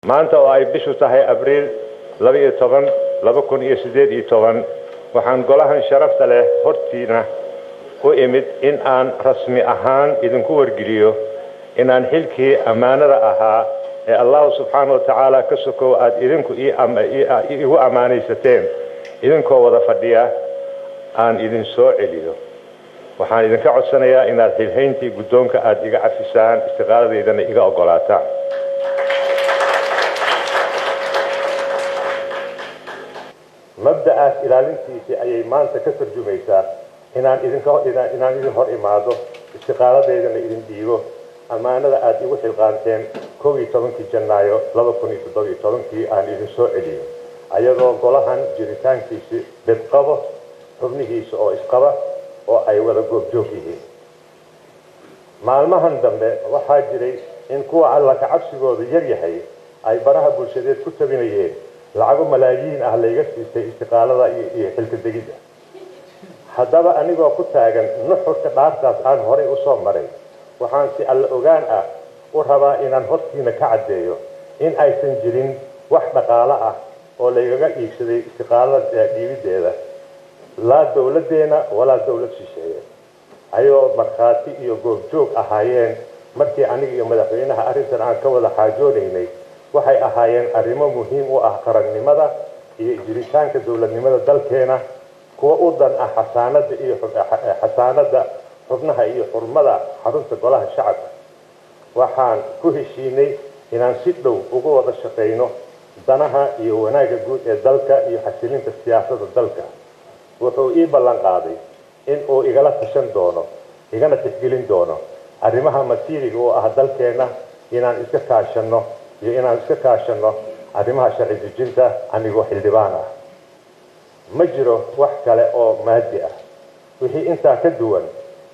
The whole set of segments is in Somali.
Maanta oo ay bishu tahay Abriil 12, 2018, waxaan golahan sharafta leh hortiina u imid in aan rasmi ahaan idinku wargeliyo inaan xilkii ammaanada ahaa ee Allahu subxaana wa tacaala ka sokow aad idinku igu ammaanaysateen idinkoo wada fadhiya aan idin soo celiyo. Waxaan idinka codsanayaa inaad xilhayntii guddoonka aad iga cafisaan, istiqaaladeydana iga oggolaataan. Mabda'aas ilaalintiisii ayay maanta ka tarjumaysaa inaan idinka inaan idin hor imaado, istiqaaladeydana idin dhiibo, ammaanada aad igu xilqaanteen 11-kii Janaayo 2017-kii aan idin soo celiyo, ayadoo golahan jiritaankiisi bedqabo, xubnihiisa oo isqaba oo ay wada goobjoog yihiin. Maalmahan dambe waxaa jiray in kuwa Alla ka cabsigoodu yar yahay ay baraha bulshadeed ku tabinayeen lacago malaayiin ah layga siistay istiqaalada iyo xilka degidda. Haddaba anigoo ku taagan nuxurka dhaartaas aan horay u soo maray, waxaan si Alla ogaan ah u rabaa inaan hortiina ka caddeeyo in aysan jirin wax dhaqaalo ah oo laygaga iibsaday istiqaalada dhiibiddeeda, laa dowladdeenna walaa dowlad shisheeye, ayagoo markhaati iyo goobjoog ahaayeen markii aniga iyo madaxweynaha arrintan aan ka wada xaajoonaynay. Waxay ahaayeen arrimo muhiim u ah qarannimada iyo jiritaanka dowladnimada dalkeena, kuwa u dan ah xasaanada iyo xasaanadda xubnaha iyo xurmada xarunta Golaha Shacabka. Waxaan ku heshiinay inaan si dhow uga wada shaqayno danaha iyo wanaagga guud ee dalka iyo xasilinta siyaasadda dalka. Wuxuu ii ballan qaaday in uu igala tashan doono, igana tixgelin doono arrimaha masiiriga oo ah dalkeenna, inaan iska kaashanno iyo inaan iska kaashanno arrimaha sharci dejinta anigoo xildhibaan ah. Ma jiro wax kale oo maadi ah. Wixii intaa ka duwan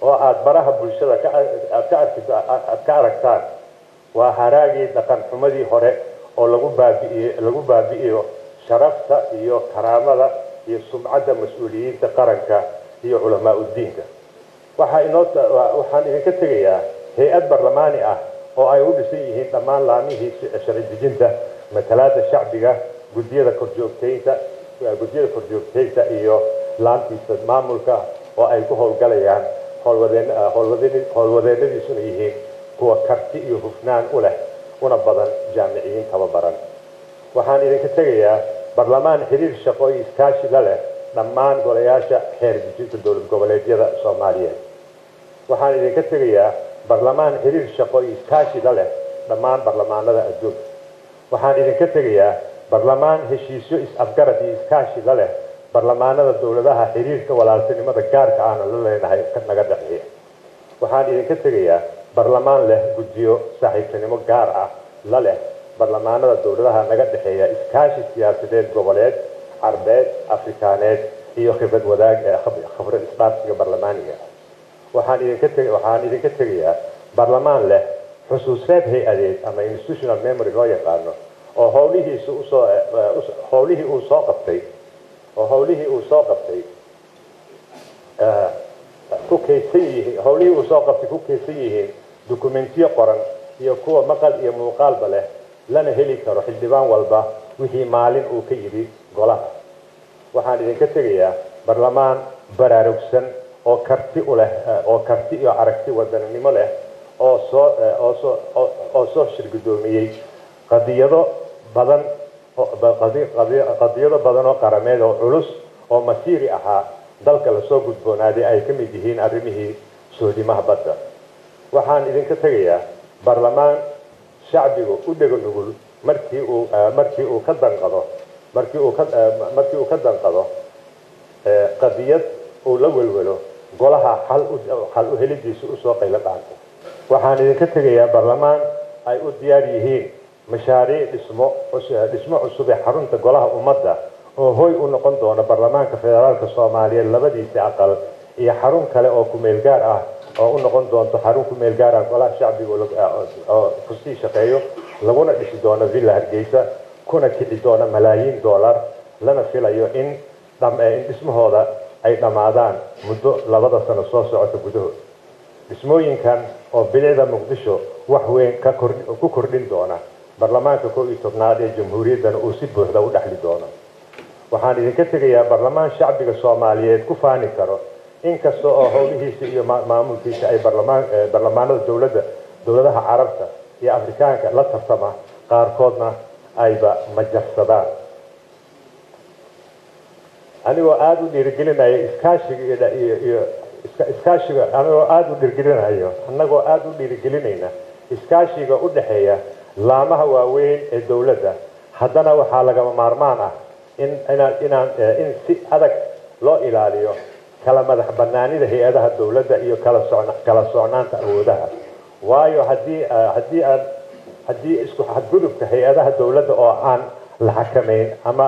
oo aad baraha bulshada aad ka arki aad ka aragtaan waa haraagii dhaqan xumadii hore oo lagu baabi'iye lagu baabi'iyo sharafta iyo karaamada iyo sumcadda mas-uuliyiinta qaranka iyo culamaa uddiinka. Waxaa inoo waxaan idinka tegayaa hay-ad barlamaani ah oo ay u dhisan yihiin dhammaan laamihii sharci dejinta, matalaadda shacbiga, guddiyada korjoogtaynta iyo laamtiisa maamulka, oo ay ku howlgalayaan howlwadeen howlwadeen howlwadeennadiisuna yihiin kuwa karti iyo hufnaan u leh, una badan jaamiciyiin tababaran. Waxaan idinka tegayaa barlamaan xiriir shaqo iyo iskaashi la leh dhammaan golayaasha xeer dejinta dowlad goboleedyada Soomaaliyeed. Waxaan idinka tegayaa barlamaan xiriir shaqo iyo iskaashi la leh dhammaan barlamaanada adduunka. Waxaan idinka tegayaa barlamaan heshiisyo is-afgarad iyo iskaashi la leh barlamaanada dowladaha xiriirka walaaltinimada gaarka ahna la leenahay ka naga dhexeeya. Waxaan idinka tegayaa barlamaan leh guddiyo saaxiibtinimo gaar ah la leh barlamaanada dowladaha naga dhexeeya iskaashi siyaasadeed, goboleed, Carbeed, Afrikaaneed iyo khibrad wadaag, khibrad isdhaafsiga barlamaaniga. Waxaan idinka tegayaa barlamaan leh xusuusreeb hay-adeed ama institutional memory loo yaqaano, oo howlihiisa usoo howlihii uu soo qabtay oo howlihii uu soo qabtay ku kaydsan yihiin howlihii uu soo qabtay ku kaydsan yihiin dukumentiyo qoran iyo kuwa maqal iyo muuqaalba leh, lana heli karo xildhibaan walba wixii maalin uu ka yidhi golaha. Waxaan idinka tegayaa barlamaan baraarugsan oo karti u leh oo karti iyo aragti wadaninimo leh, oo soo shirgudoomiyey qadiyado badan oo qarameed oo culus oo masiiri ahaa dalka lasoo gudboonaaday, ay ka mid yihiin arrimihii soodimaha badda. Waxaan idinka tegayaa barlamaan shacbigu u dhego nugul markii uu ka danqado markii uu ka danqado qadiyad uu la welwelo, golaha xal u helidiisa usoo qaylo dhaanto. Waxaan idinka tegayaa barlamaan ay u diyaar yihiin mashaariic dhismo cusub ee xarunta Golaha Ummadda oo hoy u noqon doona Baarlamaanka Federaalka Soomaaliyeed labadiisa aqal, iyo xarun kale oo kumeel gaar ah oo u noqon doonto xarun kumeel gaar ah Golaha Shacbiga oo kusii shaqeeyo, laguna dhisi doono Villa Hargeysa, kuna kici doona malaayiin dollar, lana filayo in dhismahooda ay dhammaadaan muddo 2da sano soo socota gudahood. Dhismooyinkan oo bilicda Muqdisho wax weyn ku kordhin doona. Baarlamaanka 11aad ee jamhuuriyaddana uu si buuxda u dhexli doono. Waxaan idinka tegayaa baarlamaan shacbiga Soomaaliyeed ku faani karo, inkasta oo howlihiisa iyo maamulkiisa ay baarlamaanada dowladaha Carabta iyo Afrikaanka la tartama, qaarkoodna ayba majarsadaan. Anigoo aada u dhiirigelinaya iskaashiga iyo iskaashiga, anigoo aada u dhiirigelinayo, annagoo aada u dhiirigelinayna iskaashiga u dhexeeya laamaha waaweyn ee dowladda, haddana waxaa lagama maarmaan ah in inaan inaan in si adag loo ilaaliyo kala madax banaanida hay-adaha dowladda iyo kala socnaanta awoodaha. Waayo haddii isku xadgudubka hay-adaha dowladda oo aan la xakamayn ama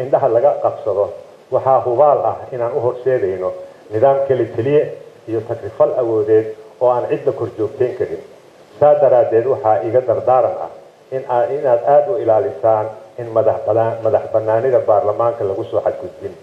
indhaha laga qabsado, waxaa hubaal ah inaan u horseedayno nidaam keli teliye iyo takrifal awoodeed oo aan cid la kor joogteyn karin. Saa daraaddeed waxaa iga dardaaran ah inaad aada u ilaalisaan in madax banaanida baarlamaanka lagu soo xadgudbin.